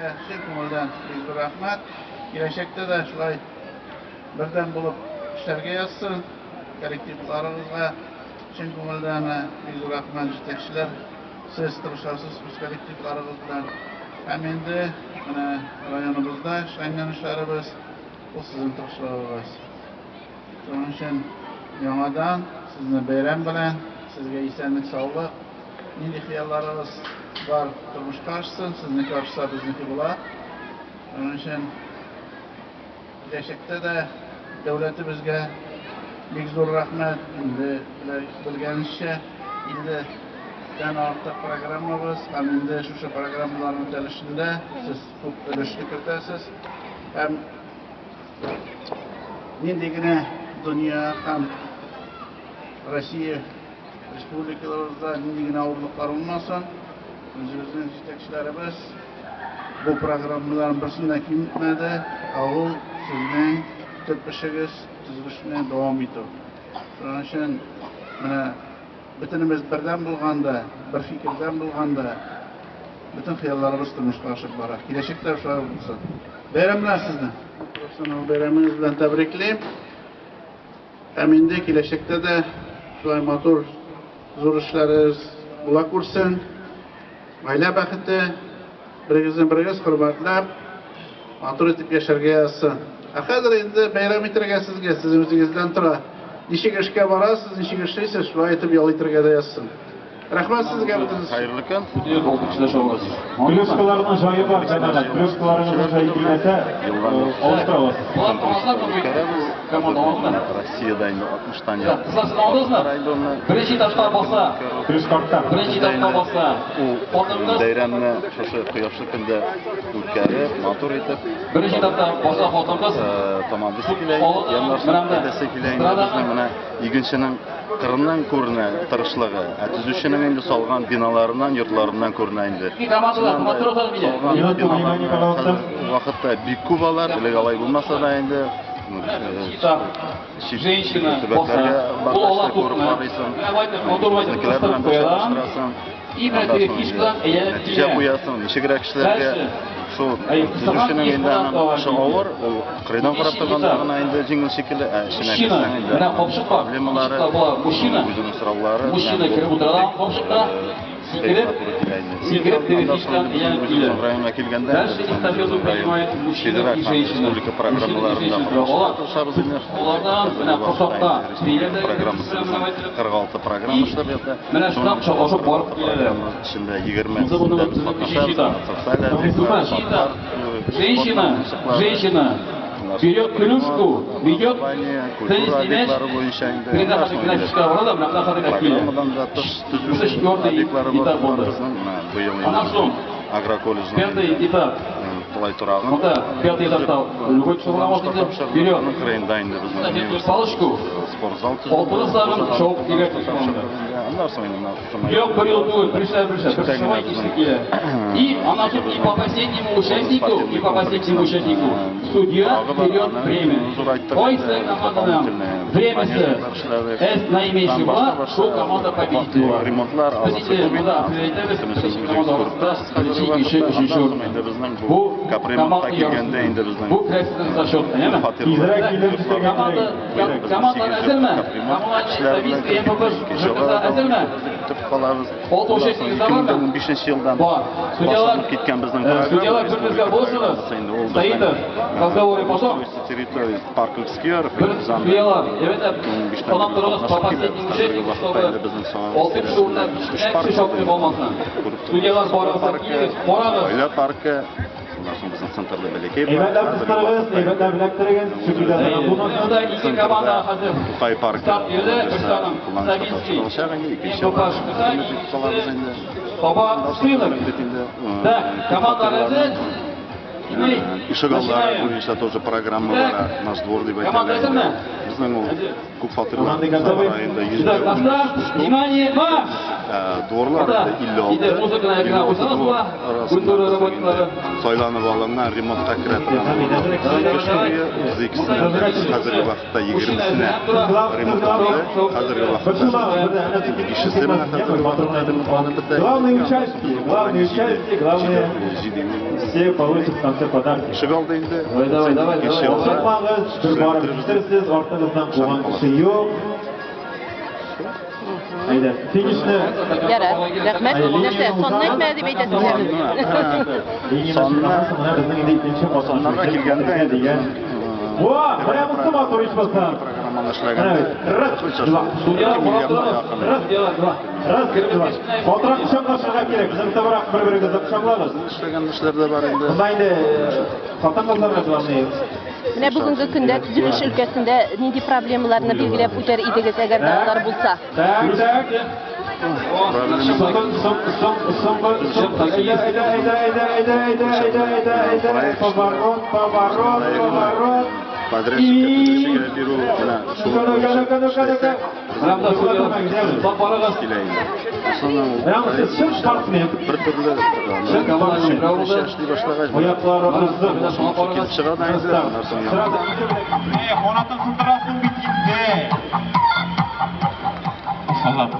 Сезгә чын күңелдән бик зур рәхмәт. Киләчәктә дә шулай бердәм булып эшләргә язсын. Коллективларыгызга чын күңелдән бик зур рәхмәт, җитәкчеләр. Сез тырышасыз үз коллективларыгыз белән. Һәм инде менә районыбызда эшләнгән эшләребез, ул сезнең тырышлыгыгыз. Шуның өчен яңадан сезне бәйрәм белән, сезгә исәнлек, саулык, нинди хыялларыгыз бар, тормышка ашсын, сезнеке ашса, безнеке була. Шуның өчен киләчәктә дә дәүләтебезгә бик зур рәхмәт. Инде белгәнегезчә, 50 дән артык программабыз һәм инде шушы программаларның үтәлешендә сез күп өлешне кертәсез. Һәм нинди генә дөнья һәм Россия республикаларыбызда нинди генә авырлыклар булмасын, үзебезнең җитәкчеләребез бу программаларның берсен дә киметмәде, ә ул сезнең төп эшегез төзелешне дәвам итү. Шуның өчен менә бөтенебез бердәм булганда, бер фикердән булганда, бөтен хыялларыбыз тормышка ашып бара. Киләчәктә шулай булсын. Бәйрәм белән сезне! Профессионал бәйрәмегез белән тәбриклим. Һәм инде киләчәктә дә шулай матур зур эшләрегез була күрсен. Гаилә бәхете, берегезне берегез хөрмәтләп, матур итеп яшәргә язсын. Ә хәзер инде бәйрәм итәргә сезгә, сезнең үзегездән тора. Ничек эшкә барасыз, ничек эшлисез, шулай итеп ял итәргә дә язсын. Рәхмәт сезгә бөтенесе. Хәерле көн. Клюшкаларның җае бар, җәмәгать. Клюшкаларыгызның җае килмәсә, алыштыра аласыз. Үткәрәбез. Россиядә инде 60-тан Алдыгызмы? Беренче этапта баса. Клюшка артта. Беренче этапта баса. Ул Хатын-кыз бәйрәмне шушы кояшлы көндә үткәреп, матур итеп Беренче этапта баса хатын-кыз. Тамамлыйсы килә инде. Яннарсын әйтәсе килә инде, безнең менә игенченең кырыннан күренә тырышлыгы, ә төзүченең инде салган биналарыннан, йортларыннан күренә инде. Командалар, матур Салган Минуту внимания, пожалуйста. вакытта бик күп алар, элек алай булмаса да инде чит Женщина төбәкләргә баса. Ул ала баргач та күреп тупны. карыйсың. Менә байтак, матур байтак Безнекеләр белән кыстырып куялар. чагыштырасың. И менә теге фишкадан әйләнеп Нәтиҗә килә. куясың, ничегрәк эшләргә. Дальше. Шул Әй, төзүченең инде кыстырган аның эше фишкадан авыр, ул кырыйдан карап Икенче торганда этап. гына инде җиңел шикелле, ә эченә Мужчина. керсәң инде Менә капчык бар. проблемалары, Капчыкта була мужчина. үзенең сораулары. Мужчина кереп утыра да капчыкта. Сикереп, сикереп теге фишкадан әйләнеп килә. Районга килгәндә Дальше эстафету принимает мужчина федераль и һәм женщина. республика Мужчина и программаларында женщина. Алар тырышабыз инде. Алардан менә корсакта Республика программасы безнең 46 программа эшләп ята. Менә шуннан кочаклашып барып киләләр. Программа эчендә 20 Монысы буның без безнең катнашабыз. өченче этап. Социаль объектлар, Мужчина, женщина, женщина берет клюшку, ведет культура теннисный мяч, объектлары буенча инде. Передача гимнастическая бара да, менә менә килә. Программадан да тыш Шушы төзелеш четвертый объектлары бар. этап булды. Безнең менә быел Аннан инде соң агроколледжның пятый этап. тулай торагын Монда пятый этапта любой шөгыльләнә аласыз, берет кырыенда инде безнең эстафетную палочку, спортзал төзелде. Алтыны сагын чабып килә команда. Аннан соң инде менә шушы Юк, бер ел түгел, берсе, берсе, бер шулай кисеп килә. И аннан соң и по последнему участнику судья берет время. Кайсы команданың времясы әз наименьший була, шул команда победитель була. Ремонтлар Без инде монда әйтәбез, беренче команда арасында беренче, икенче, өченче урын. Бу Капремонтка команда килгәндә инде безнең Бу кресло зачет, әйеме? Тизрәк килеп җитәргә Команда, кирәк. команда әзерме? Команда Савинский МПП ЖКС әзерме? Көтеп калабыз. Алты участник бармы? 2015 елдан Бар. Судьялар, башланып киткән безнең судьялар бер-берегезгә булышыгыз. Саитов, разговоры потом. Территория парков, скверов. Бер судьялар, әйбәтләп санап торыгыз по последнему участнику, чтобы алтынчы урыннан кечкенә кеше шактый булмасын. Судьялар барыгыз да килегез, карагыз. Гаилә паркы, шуннан соң безнең центрда бәләкәй Әйбәтләп кыстырыгыз, әйбәтләп эләктерегез, чөнки дә булмасын. Монда ике команда хәзер Тукай паркы. старт бирде, берсе аның Кулланышка Савинский, тапшырылачак инде, икенче МПП ЖКС, салабыз инде. Саба Сынок. Бит инде, Так, команда әзер. Мы Ишегаллары начинаем. буенча тоже программа Итак, бар, «Наш двор» дип команда әйтәләр. әзерме? Безнең ул күп фатирлар Команда готовы? районда Итак, на старт, внимание, марш! Дворлар 56, 56 двор арасында сайланып алынган ремонтка керә торган 32-сенә, хәзерге вакытта 20-сенә ремонт үтте. Хәзерге вакытта 5-се менә хәзерге вакытта ремонтланып бетә. Главные участники, главные все получат в конце подарки. Ишегалды инде. Давай, давай, давай. Ашыкмагыз, бер барып җитерсез, артыгыздан куган кеше юк. Әйдә, финишны. Ярар, рәхмәт. Нәрсә, санны әйтмә дип әйтәсең. Санны безнең инде икенче саннарга килгәндә дигән. Во, менә монысы матур ичмаса. Программаны эшләгәндә. Раз, два, раз, раз, два. Батырак кочаклашырга кирәк. Безнең табарак бер-берегезне кочаклагыз. Эшләгән эшләр дә бар инде. Монда инде хатын-кызларга главный. Менә бүгенге көндә төзелеш өлкәсендә нинди проблемаларны билгеләп үтәр идегез, әгәр дә алар булса? Так, так. Әйдә, поворот, поворот, поворот. Подрядчикка төзүчегә бирү менә шул. Килә инде. Бер төрле эшли башлагач, килеп чыга да инде. Канатын сындырасың бит инде. Солдат.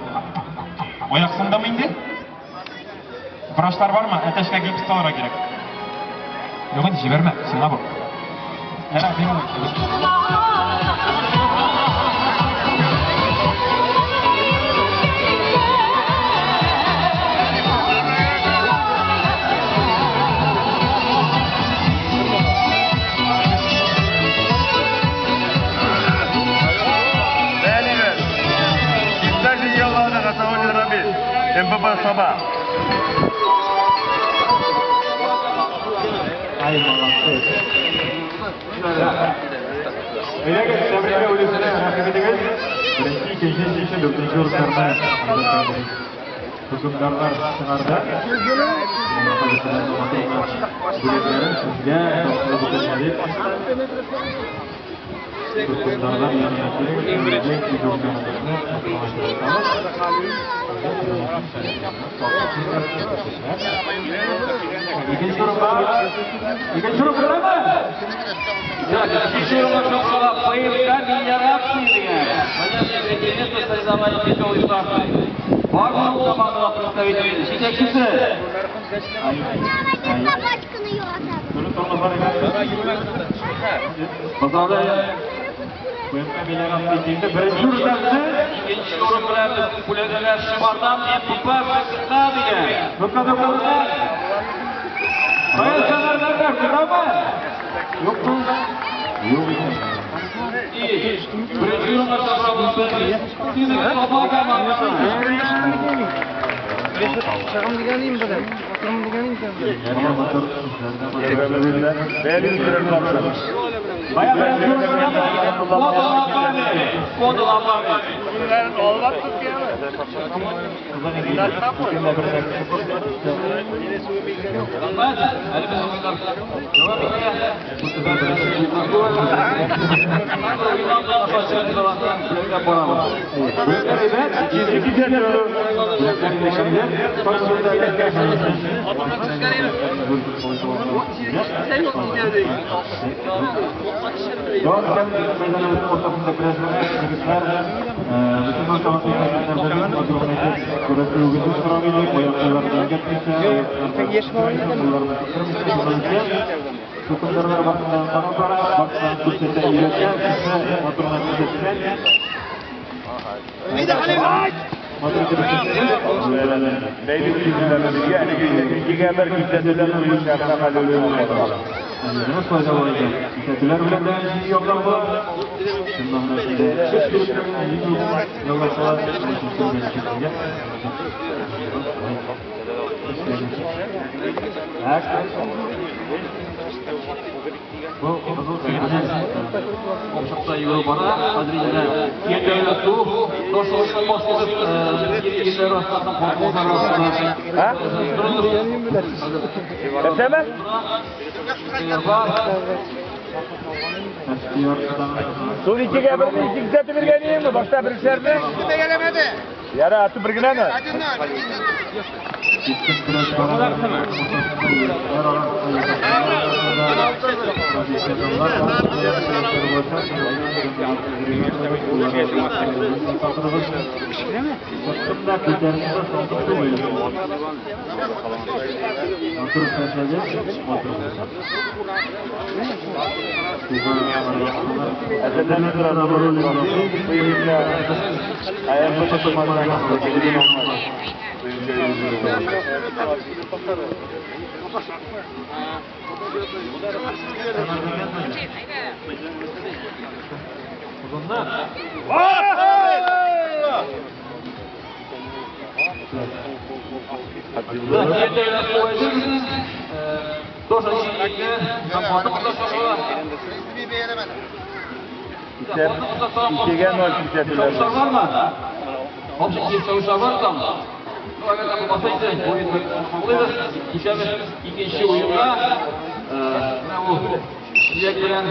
Аяк сындымы инде? Врачлар бармы? Әтәчкә гипс салырга кирәк. Юк инде, җибәрмә, сиңа бу. Ярар, бир алай. МПП Саба. Ай, молодцы. Әйдәгез, тәбрикләү өлешенә рәхим итегез. Беренче, икенче, өченче, дүртенче урыннарны хөкемдарлар чыгарды. Бүләкләрен сезгә тапшырып үтәләр дип. Хөкемдарлар янына килегез. Икенче урынга, икенче урын буламы? Так, икенче урынга чыккан ПМК Мелиорация дигән. Понятно, третье место соревнований тяжелой шахты. Барлык командалар представители җитәкчесе. Поздравляю. ПМК Мелиорация җиңде. Беренче урында Икенче урын белән безнең бүләкләр Шымардан МПП ФК дигән. Ну-ка, ну-ка, ну-ка. Кая шунамы? Юкмы? Юк икән. Беренче урынга чыгарабыз. Саба командасы. Чыгым дигәнем белән, утырым дигәнем Бая беренче урында Кода Лапами. Рәхмәт. Әле без уеннар дәвам итә. Хөкемдарлар башыннан карап бара, башыннан күрсәтә өйрәтә, матурына күрсәтә. Кисәтүләр белән дә яулап була. Чын мәгънәсендә яулап була. Так. Бу кызыл Капчыкта йөгерү бара. Хәзер инде киңәйтү ташылышын башлап, ирләр арасында хатын-кызлар арасында. Нәрсәме? Бар. Сул икегә берне ике күзәтеп биргән идеңме? Башта беренчеләрне? Яра, атып бер генәме? Икегә ноль күрсәтелә. Икенче уенга менә бу Чиләк белән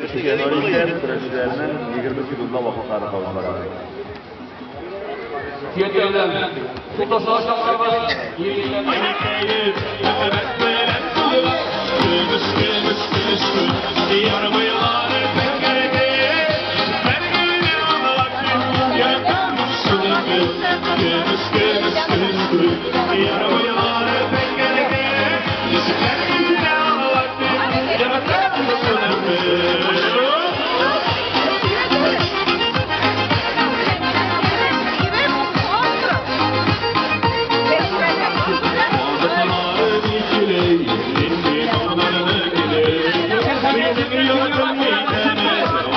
Икегә ноль икән, көрәшчеләрнең 20 секундла вакытлары калган.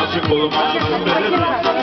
Açık olmaz.